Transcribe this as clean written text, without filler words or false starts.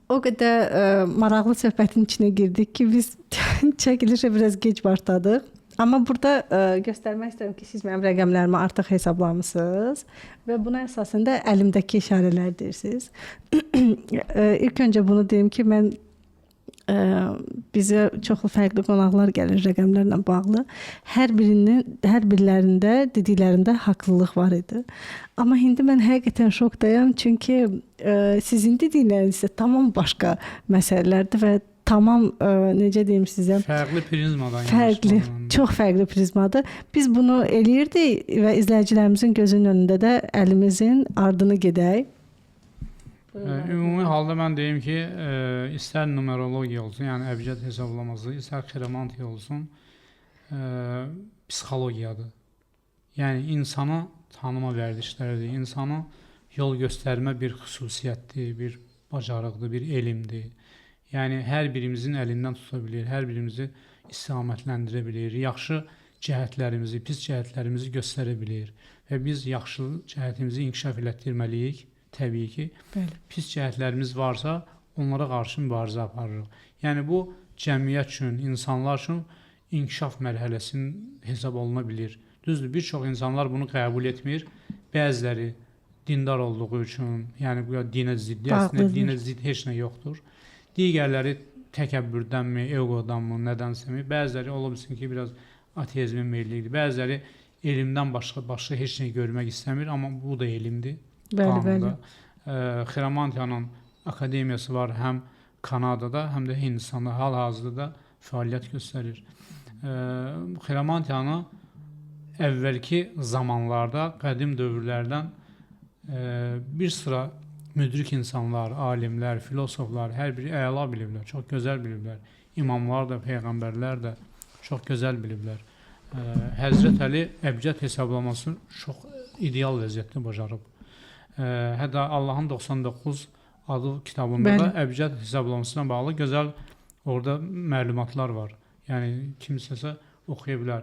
O qədər maraqlı söhbətin içinə girdik ki, biz çəkilişə biraz gec başladıq. Amma burada göstərmək istəyirəm ki, siz mənim rəqəmlərimi artıq hesablamısınız və buna əsasən də əlimdəki işarələr deyirsiniz. İlk öncə bunu deyim ki, mən bizə çoxlu fərqli qonaqlar gəlir rəqəmlərlə bağlı. Hər birinin, hər birlərində dediklərində haqlılıq var idi. Amma indi mən həqiqətən şokdayam, çünki sizin dedikləriniz isə tamam başqa məsələlərdir və tamam necə deyim sizə, Fərqli prizmadan fərqli, yanaşmalı. çox fərqli prizmadır. Biz bunu eləyirdik və izləyicilərimizin gözünün önündə də əlimizin ardını gedək. Ümumi halda mən deyim ki, istər numerologiya olsun, yəni əbcəd hesablaması, istər xiromantiya olsun, psixologiyadır. Yəni insanı tanıma vərdişləridir, insanı yol göstərmə bir xüsusiyyətdir, bir bacarıqdır, bir elmdir. Yəni hər birimizin əlindən tuta bilir, hər birimizi istiqamətləndirə bilir, yaxşı cəhətlərimizi, pis cəhətlərimizi göstərə bilir və biz yaxşı cəhətimizi inkişaf elətdirməliyik, təbii ki. Bəli. Pis cəhətlərimiz varsa, onlara qarşı mübarizə aparırıq. Yəni bu cəmiyyət üçün, insanlar üçün inkişaf mərhələsinin hesab oluna bilir. Düzdür, bir çox insanlar bunu qəbul etmir. Bəziləri dindar olduğu üçün, yəni bu dinə ziddir, əslində Bağlıdır. Dinə zidd heç nə yoxdur. Digərləri təkəbbürdənmi, egodanmı, nədənsəmi, bəziləri ola bilsin ki, biraz ateizmin meyillidir. Bəziləri elmdən başqa heç nə görmək istəmir, amma bu da elmdir Bəli, bəli. qanunda. Xiromantiyanın akademiyası var həm Kanadada, həm də Hindistanda hal-hazırda da fəaliyyət göstərir. Xiromantiyanı əvvəlki zamanlarda, qədim dövrlərdən bir sıra müdrik insanlar, alimlər, filosoflar, hər biri əla biliblər, çox gözəl biliblər. İmamlar da, peyğəmbərlər də çox gözəl biliblər. Həzrət Əli əbcəd hesablamasını çox ideal vəziyyətdə bacarıb. Hətta Allahın 99 adı kitabında da əbcəd hesablamasına bağlı gözəl orada məlumatlar var. Yəni kimsəsə oxuya bilər.